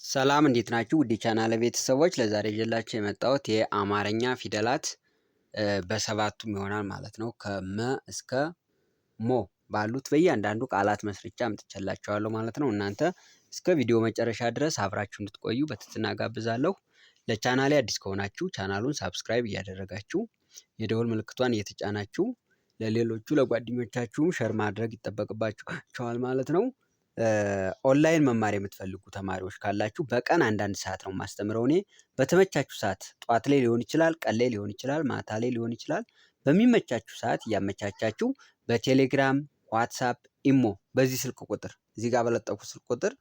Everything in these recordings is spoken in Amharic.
ሰላም እንዴት ናችሁ? ውድ የቻናል ቤተሰቦች ለዛሬ ይዤላችሁ የመጣሁት የአማርኛ ፊደላት በሰባቱም ይሆናል ማለት ነው። ከመ እስከ ሞ ባሉት በእያንዳንዱ ቃላት መስርቻ አምጥቼላችኋለሁ ማለት ነው። እናንተ እስከ ቪዲዮ መጨረሻ ድረስ አብራችሁ እንድትቆዩ በትህትና ጋብዛለሁ። ለቻናሌ አዲስ ከሆናችሁ ቻናሉን subscribe እያደረጋችሁ የደወል ምልክቷን እየተጫናችሁ ለሌሎቹ ለጓደኞቻችሁም share ማድረግ ይጠበቅባችኋል ማለት ነው። ኦንላይን መማር የምትፈልጉ ተማሪዎች ካላችሁ በቀን አንዳንድ ሰዓት ነው የማስተምረው እኔ። በተመቻችሁ ሰዓት ጠዋት ላይ ሊሆን ይችላል፣ ቀን ላይ ሊሆን ይችላል፣ ማታ ላይ ሊሆን ይችላል። በሚመቻችሁ ሰዓት እያመቻቻችሁ በቴሌግራም፣ ዋትሳፕ፣ ኢሞ በዚህ ስልክ ቁጥር እዚህ ጋር በለጠፍኩት ስልክ ቁጥር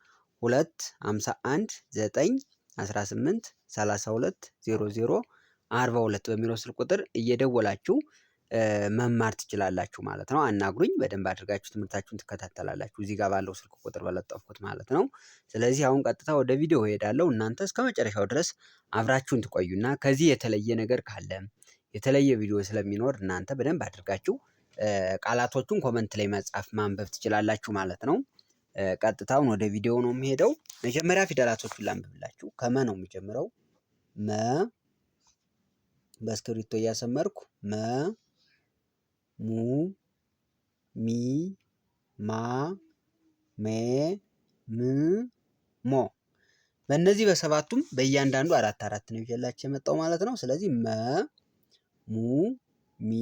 2 51 9 18 32 00 42 በሚለው ስልክ ቁጥር እየደወላችሁ መማር ትችላላችሁ ማለት ነው። አናግሩኝ በደንብ አድርጋችሁ ትምህርታችሁን ትከታተላላችሁ እዚህ ጋር ባለው ስልክ ቁጥር በለጠፍኩት ማለት ነው። ስለዚህ አሁን ቀጥታ ወደ ቪዲዮ እሄዳለሁ። እናንተ እስከ መጨረሻው ድረስ አብራችሁን ትቆዩና ከዚህ የተለየ ነገር ካለ የተለየ ቪዲዮ ስለሚኖር እናንተ በደንብ አድርጋችሁ ቃላቶቹን comment ላይ መጻፍ ማንበብ ትችላላችሁ ማለት ነው። ቀጥታውን ወደ ቪዲዮ ነው የሚሄደው። መጀመሪያ ፊደላቶቹን ላንብብላችሁ። ከመ ነው የሚጀምረው። መ በእስክሪብቶ እያሰመርኩ መ ሙ ሚ ማ ሜ ም ሞ በእነዚህ በሰባቱም በእያንዳንዱ አራት አራት ነው ይዤላችሁ የመጣው ማለት ነው። ስለዚህ መ ሙ ሚ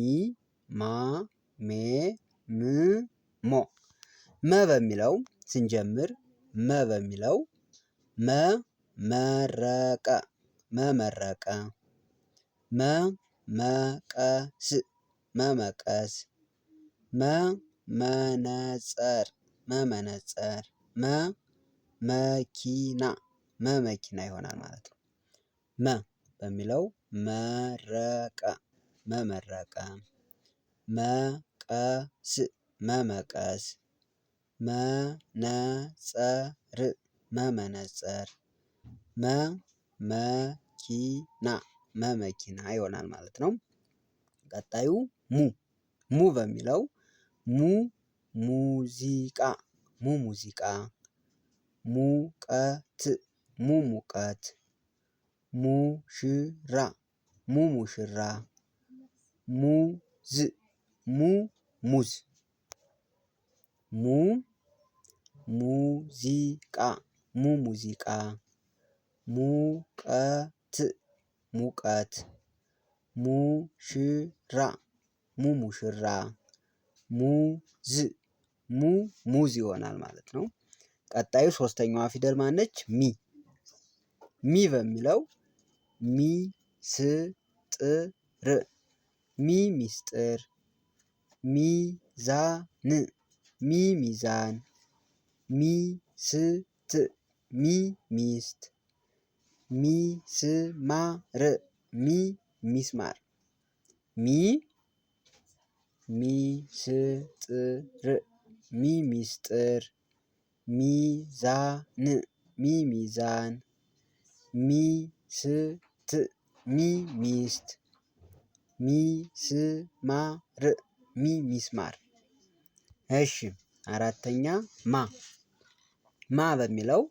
ማ ሜ ም ሞ። መ በሚለው ስንጀምር መ በሚለው መ መረቀ መመረቀ መ መቀስ መመቀስ መመነፀር መመነፀር መመኪና መመኪና ይሆናል ማለት ነው። መ በሚለው መረቀ መመረቀ መቀስ መመቀስ መነፀር መመነፀር መመኪና መመኪና ይሆናል ማለት ነው። ቀጣዩ ሙ ሙ በሚለው ሙ ሙዚቃ ሙ ሙዚቃ ሙቀት ሙ ሙቀት ሙሽራ ሙ ሙሽራ ሙዝ ሙ ሙዝ ሙ ሙዚቃ ሙ ሙዚቃ ሙቀት ሙቀት ሙሽራ ሙ ሙሽራ ሙዝ ሙ ሙዝ ይሆናል ማለት ነው። ቀጣዩ ሶስተኛዋ ፊደል ማነች? ሚ ሚ በሚለው ሚ ስ ጥ ር ሚ ሚስጥር ሚዛን ሚ ሚዛን ሚስት ሚ ሚስት ሚስማር ሚ ሚስማር ሚ ሚስጥር ሚ ሚስጥር ሚዛን ሚ ሚዛን ሚስት ሚ ሚስት ሚስማር ሚ ሚስማር። እሺ አራተኛ ማ ማ በሚለው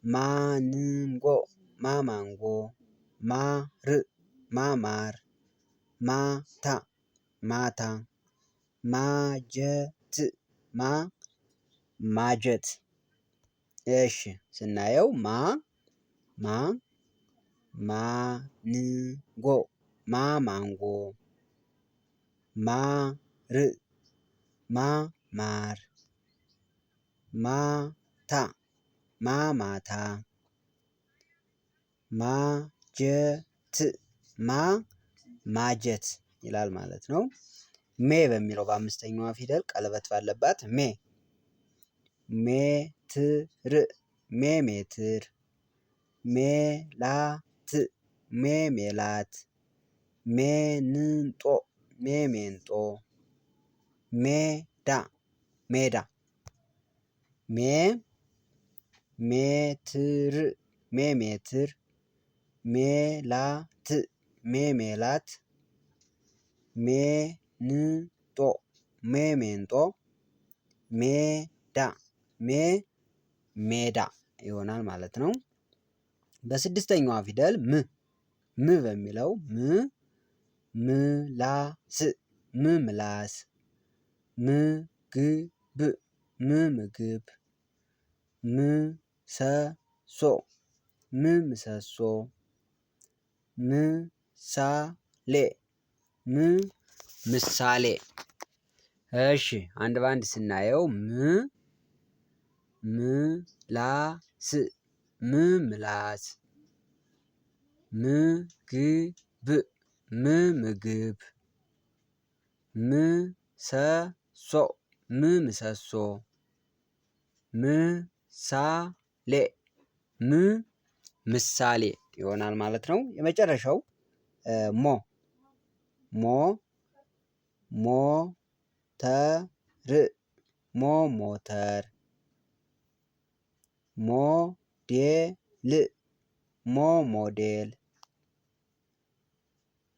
ማንጎ ማማንጎ ማር ማማር ማታ ማታ ማጀት ማ ማጀት። እሺ ስናየው ማ ማ ማንጎ ማ ማንጎ ማር ማ ማር ማታ ማ ማታ ማጀት ማ ማጀት ይላል ማለት ነው። ሜ በሚለው በአምስተኛዋ ፊደል ቀለበት ባለባት ሜ ሜትር ሜ ሜትር ሜላት ሜ ሜላት ሜንጦ ሜ ሜንጦ ሜዳ ሜዳ ሜ ሜትር ሜ ሜትር ሜላት ሜ ሜላት ሜንጦ ሜ ሜንጦ ሜዳ ሜ ሜዳ ይሆናል ማለት ነው። በስድስተኛዋ ፊደል ም ም በሚለው ም ምላስ ም ምላስ ምግብ ም ምግብ ምሰሶ ም ምሰሶ ምሳሌ ም ምሳሌ። እሺ አንድ በአንድ ስናየው ም ምላስ ም ምላስ ምግብ ም ምግብ ምሰሶ ም ምሰሶ ምሳሌ ም ምሳሌ ይሆናል ማለት ነው። የመጨረሻው ሞ ሞ ሞተር ሞ ሞተር ሞዴል ሞ ሞዴል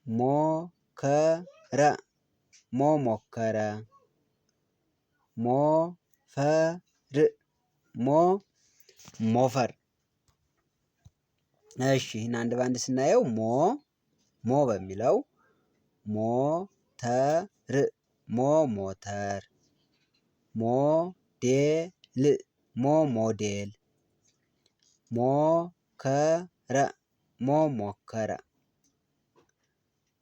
ሞከረ ሞ ሞከረ ሞፈር ሞ ሞፈር። እሺ ይህን አንድ በአንድ ስናየው ሞ ሞ በሚለው ሞተር ሞ ሞተር ሞዴል ሞ ሞዴል ሞከረ ሞ ሞከረ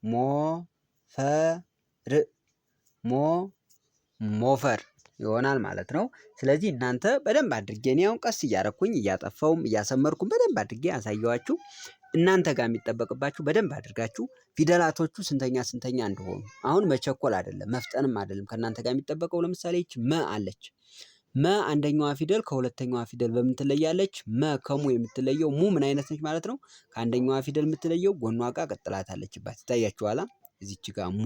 ሞፈር ሞ ሞፈር ይሆናል ማለት ነው። ስለዚህ እናንተ በደንብ አድርጌ እኔ አሁን ቀስ እያረኩኝ እያጠፋውም እያሰመርኩም በደንብ አድርጌ አሳየኋችሁ። እናንተ ጋር የሚጠበቅባችሁ በደንብ አድርጋችሁ ፊደላቶቹ ስንተኛ ስንተኛ እንደሆኑ አሁን መቸኮል አይደለም መፍጠንም አይደለም። ከእናንተ ጋር የሚጠበቀው ለምሳሌ ይች መ አለች። መ አንደኛዋ ፊደል ከሁለተኛዋ ፊደል በምን ትለያለች? መ ከሙ የምትለየው ሙ ምን አይነት ነች ማለት ነው? ከአንደኛዋ ፊደል የምትለየው ጎኗ ጋር ቅጥላት አለችባት ይታያችኋላ። እዚች ጋር ሙ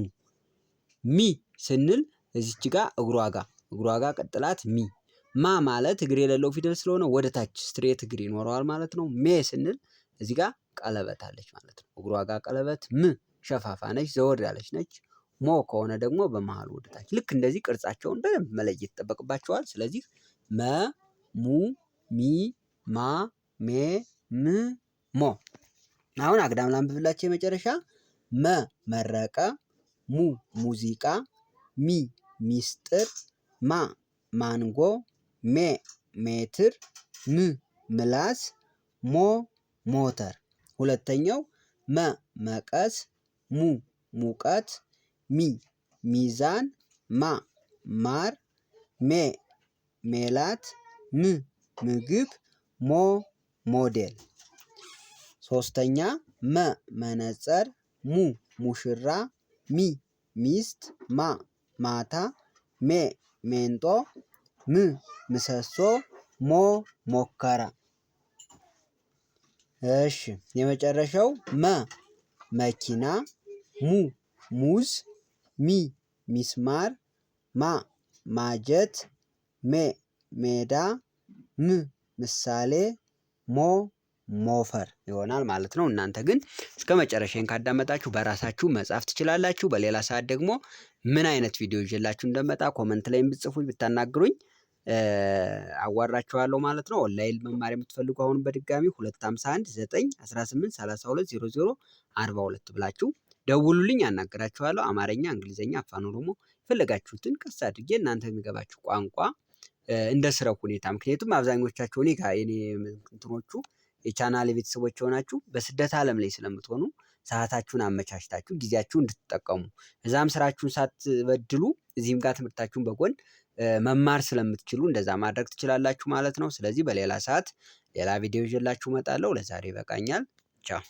ሚ ስንል እዚች ጋር እግሯ ጋር እግሯ ጋር ቅጥላት ሚ። ማ ማለት እግር የሌለው ፊደል ስለሆነ ወደ ታች straight እግር ይኖረዋል ማለት ነው። ሜ ስንል እዚህ ጋር ቀለበት አለች ማለት ነው። እግሯ ጋር ቀለበት። ም ሸፋፋ ነች፣ ዘወር ያለች ነች። ሞ ከሆነ ደግሞ በመሃሉ ወደ ታች። ልክ እንደዚህ ቅርጻቸውን በደንብ መለየት ይጠበቅባቸዋል። ስለዚህ መ ሙ ሚ ማ ሜ ም ሞ። አሁን አግዳም ላንብብላችሁ የመጨረሻ መ መረቀ፣ ሙ ሙዚቃ፣ ሚ ሚስጥር፣ ማ ማንጎ፣ ሜ ሜትር፣ ም ምላስ፣ ሞ ሞተር። ሁለተኛው መ መቀስ፣ ሙ ሙቀት፣ ሚ ሚዛን፣ ማ ማር፣ ሜ ሜላት፣ ም ምግብ፣ ሞ ሞዴል። ሶስተኛ መ መነፀር፣ ሙ ሙሽራ፣ ሚ ሚስት፣ ማ ማታ፣ ሜ ሜንጦ፣ ም ምሰሶ፣ ሞ ሞከራ። እሺ የመጨረሻው መ መኪና፣ ሙ ሙዝ፣ ሚ ሚስማር፣ ማ ማጀት፣ ሜ ሜዳ፣ ም ምሳሌ፣ ሞ ሞፈር ይሆናል ማለት ነው። እናንተ ግን እስከ መጨረሻዬን ካዳመጣችሁ በራሳችሁ መጻፍ ትችላላችሁ። በሌላ ሰዓት ደግሞ ምን አይነት ቪዲዮ ይዤላችሁ እንደመጣ comment ላይ ብትጽፉኝ ብታናግሩኝ አዋራችኋለሁ ማለት ነው። ኦንላይን መማር የምትፈልጉ አሁን በድጋሚ 251 9 18 32 00 42 ብላችሁ ደውሉልኝ፣ አናግራችኋለሁ። አማርኛ፣ እንግሊዝኛ፣ አፋን ኦሮሞ የፈለጋችሁትን ቀስ አድርጌ እናንተ የሚገባችሁ ቋንቋ እንደ ስራው ሁኔታ ምክንያቱም አብዛኞቻችሁ እኔ ጋር የኔ እንትኖቹ የቻናል ቤተሰቦች የሆናችሁ በስደት ዓለም ላይ ስለምትሆኑ ሰዓታችሁን አመቻችታችሁ ጊዜያችሁን እንድትጠቀሙ እዛም ስራችሁን ሳትበድሉ እዚህም ጋር ትምህርታችሁን በጎን መማር ስለምትችሉ እንደዛ ማድረግ ትችላላችሁ ማለት ነው። ስለዚህ በሌላ ሰዓት ሌላ ቪዲዮ ይዤላችሁ እመጣለሁ። ለዛሬ ይበቃኛል። ቻው።